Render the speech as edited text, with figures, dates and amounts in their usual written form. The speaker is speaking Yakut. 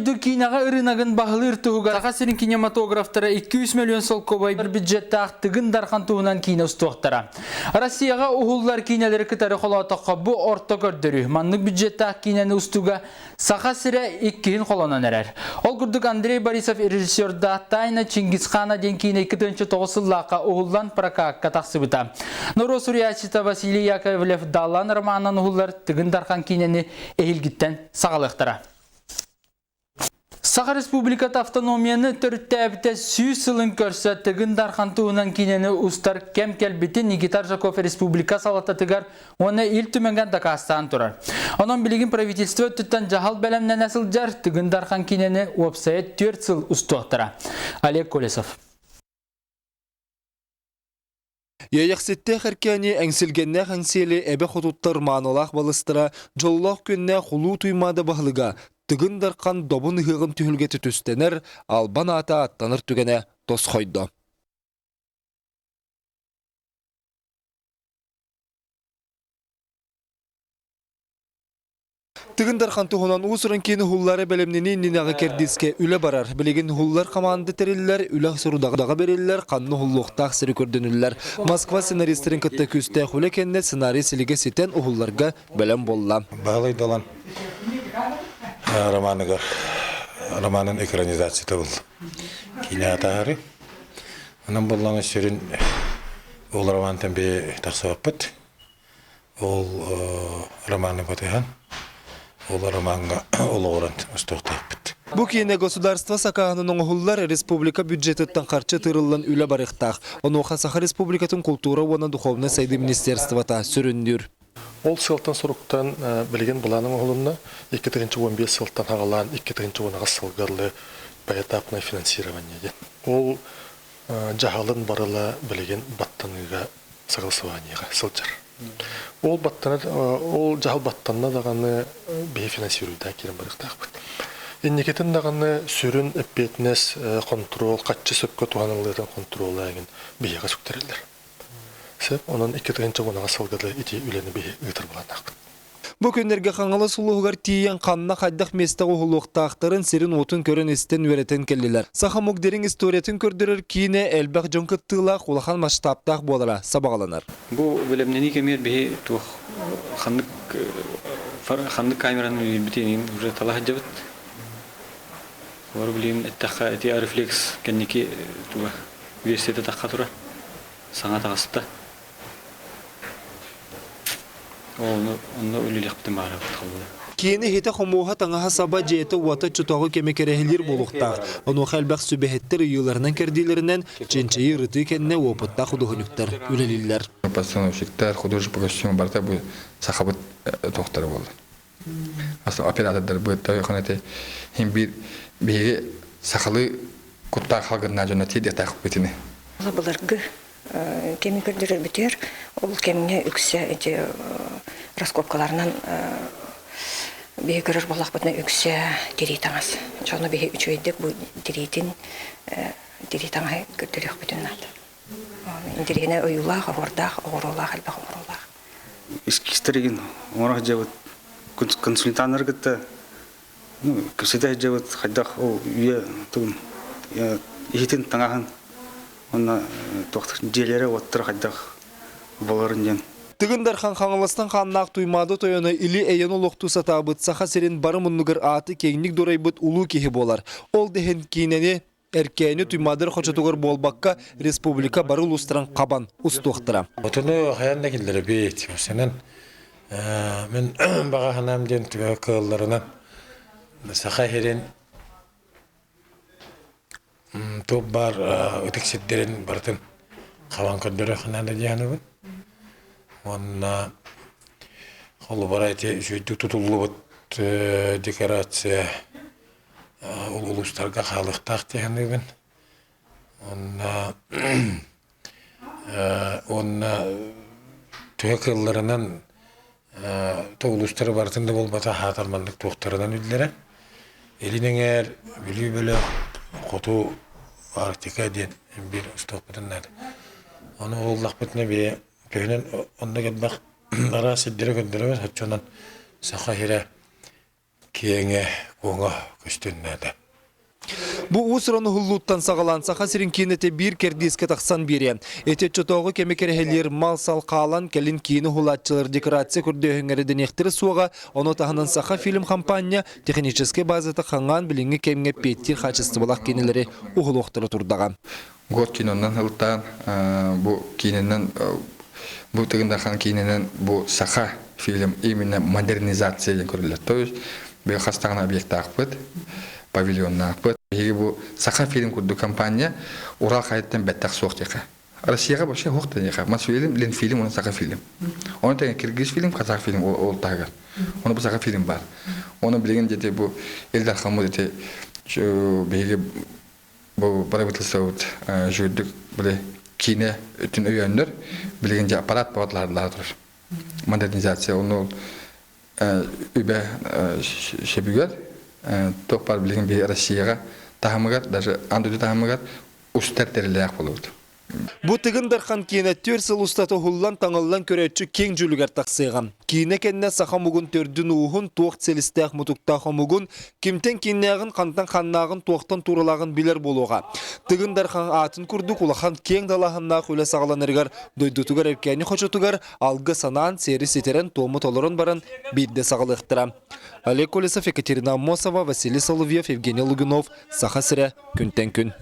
Дойду киинэҕэ ырыынагын баһылыыр туһугар Саха сирин кинематографтара 200 миллион солкуобай бюджеттаах Тыгын Дархан туһунан киинэ устуохтара. Россияҕа уһуллар киинэлэри кытары холоотоххо бу орто көрдөрүү. Маннык бюджеттаах киинэни устууга Саха сирэ иккиһин холонон эрэр. Ол курдук Андрей Борисов режиссердаах «Тайна Чингисхана» диэн киинэ 2009 сыллаахха уһуллан прокакка тахсыбыта. Норуот суруйааччыта Василий Яковлев Даллан романынан уһуллар Тыгын Дархан киинэни эһиилгиттэн саҕалыахтара. Саха Республиката автономияны төрүттээбитэ 100 сылын көрсө Тыгын Дархан туһунан киинэни устар кэм кэлбитин Никита Аржаков республика салалтатыгар уонна Ил Түмэҥҥэ дакаастаан турар. Онон билигин правительство өттүттэн дьаһал бэлэмнэнэ сылдьар Тыгын Дархан киинэни уопсайа 4 сыл устуохтара. Олег Колесов. Иэйэхситтээх Эркээни эҥсилгэннээх Эҥсиэли эбэ хотуттар маанылаах балыстара дьоллоох күннээх Улуу Туймаада баһылыга Тыгын Дархан добун ыһыаҕын түһүлгэтэ түстэнэр, албан аата аттанар түгэнэ тосхойдо. Тыгын Дархан туһунан уус-уран киин уһуллары бэлэмнэнии иннинээҕи кэрдиискэ үлэ барар. Билигин уһуллар хамаанда тэриллэр, үлэ сорудаҕа бэриллэр, ханна уһуллуохтаах сири көрдөнүллэр. Москва сценаристарын кытта күүстээх үлэ кэннэ сценарий силигэ ситэн уһулларга бэлэм буолла. Баһылай Далан романыгар романын экранизацията был. Киинэ атаары. Онон буллаҥа сүрүн ол романтан би тахсыбаппыт. Ол романы батыһан, ол ромаҥҥа олоҕуран устуохтаахпыт. Бу киинэ государство сакааһынан оҥоһуллар республика бюджетыттан харчы тыырыллан үлэ барыахтаах. Онуоха Саха Республикатын култуура уонна духовнай сайдыы министерствота сүрүннүүр. Ол сыалтан-соруктан билигин былаан оҥоһулунна. 2015 сылтан аҕалаан 2018 сылга дылы поэтапное финансирование диэн. Ол дьаһалын барыла билигин баттаныыга согласованиеҕа сылдьар. Ол баттана ол дьаһал баттанна даҕаны биһи финансируйдаан киирэн барыахтаахпыт. Инникитин даҕаны сүрүн эппиэтинэс хонтуруол хаччы сөпкө туһаныллыытын хонтуруола эҥин биһиэхэ сүктэриллэр. Сөп, онон 2010 сылга да ити үлэни биһи ыытар былааннаахпыт. Бу күннэргэ Хаҥалас улууһугар тиийэн ханна хайдах миэстэҕэ уһулуохтаахтарын сирин-уотун көрөн-истэн үөрэтэн кэллилэр. Саха омук дириҥ историятын көрдөрөр киинэ элбэх дьон кыттыылаах улахан масштабтаах буолара сабаҕаланар. Бу бэлэмнэнии кэмигэр биһи туох ханнык ханнык камераны үлэлиирбитин уже тала сылдьабыт. Олору билигин эттэххэ ити рефлекс кэнники туга версията тахха тура саҥа таҕыста. Онно үлэлиэхпитин баҕарабыт холобура. Киинэ иһитэ-хомуоһа, таҥаһа-саба, дьиэтэ-уота чотоҕу кэми кэрэһилиир буолуохтаах. Онуоха элбэх сүбэһиттэр ыйыыларынан-кэрдиилэринэн чинчийии ырытыы кэннэ уопуттаах худуоһунньуктар үлэлииллэр. Постановщиктар, художник по костюму барыта бу сахабыт тохторо буолла. Оператордарбыт тойохон эти хин биир биһиги сахалыы куттаах халгыннаа дьоно тиийдиэхтаахпытыны. Былыргы кэми көрдөрөрбүтүгэр ол кэмҥэ үксэ ити раскопкаларынан биһи көрөр буоллахпытына үксэ тирии таҥас. Дьону биһи үчүгэйдик бу тириитин тирии таҥаһы көрдөрүөхпүтүн наада. Интэриэһинэй ойуулаах, оһуордаах, оҕуруолаах, элбэх оҕуруолаах. Эскизтэригин оҥоро сылдьабыт консультаннары кытта ну, кэпсэтэ сылдьабыт хайдах ол үйэ тугун иһитин таҥаһын уонна туох дьиэлэрэ уоттара хайдах буоларын диэн. Тыгын Дархан Хаҥаластан хааннаах Туймаада тойоно или эйэн олохтуу сатаабыт Саха сирин бары муннугар ааты киэҥник дурайбыт улуу киһи буолар. Ол да иһин киинэни Эркээни Туймаадыр хочотугар буолбакка республика бары улуустарын хабан устуохтара. Отуну хайан да киллэрэбит. Мәсәлән, мин баҕа санаам диэн түбэ кыалларынан Саха сирин туох баар ытык сирдэрин барытын хабан көрдөрө ханаада диэханыбын. Уонна холобура ити үчүгэйдик тутуллубут декорация улуустарга хаалыахтаах дии саныыбын. Уонна уонна төһө кыалларынан улуустары барытын да буолбатах аһаатар маннык туохтарынан үллэрэн Илин эҥээр Бүлүү бөлөх хоту Арктика диэн биир устуохпутун наада. Ону уһуллахпытына бэйэ төһөнөн оннук элбэх араас сирдэри көрдөрөбүт, оччонон Саха сирэ киэҥэ, Оҥо көстөн наада. Бу уус-уран уһуллууттан саҕалаан Саха сирин киинэтэ биир кэрдиискэ тахсан биэриэ. Ити оччотооҕу кэми кэрэһэлиир мал-сал хаалан, кэлин киинэ уһулааччылар декорация көрдөөһүҥҥэ дэниэхтэрэ суоҕа, ону таһынан Саха-фильм хампаанньа техническэй базата хаҥаан билиҥҥи кэмҥэ эппиэттиир хаачыстыбалаах киинэлэри уһулуохтара турдаҕа. Год кинонан ылтаан бу киинэнэн бу Тыгын Дархан киинэнэн бу саха фильм именно модернизация диэн көрүллэр. То есть бу хас даҕаны объектаахпыт, павильоннаахпыт. Биһиги бу саха фильм курдук компания Урал хайаттан бэттэх суох диэхэ. Россияҕа вообще суох да диэхэ. Мосфильм, Ленфильм уонна саха фильм. Оны тэҥэ киргиз фильм, казах фильм ол таһыгар. Оны бу саха фильм бар. Оны билигин дети бу Ил Дархаммыт ити биһиги Бу бырабыыталыстыбабыт үчүгэйдик били киинэ өттүн өйөөннөр билигин дьэ аппарат баҕатылаһар турар. Модернизация ону үбэ сөбүгэр туох баар билигин биһи Россияҕа таһымыгар даже аан дойду таһымыгар устар тэриллээх буолубут. Бу Тыгын Дархан киинэ түөрт сыл устата уһуллан-таҥыллан көрөөччү киэҥ дьүүлүгэр тахсыаҕа. Киинэ кэннэ саха омугун төрдүн-ууһун, туох силистээх мутуктаах омугун, кимтэн кииннээҕин, хантан ханнааҕын, туохтан тууралааҕын билэр буолуоҕа. Тыгын Дархан аатын курдук улахан киэҥ далааһыннаах үлэ саҕаланарыгар дойдутугар Эркээни хочотугар алгы санаан, сиэри ситэрэн, туому толорон баран биирдэ саҕалыахтара. Олег Колесов, Екатерина Аммосова, Василий Соловьев, Евгений Лугинов, Саха сирэ, күнтэн күн.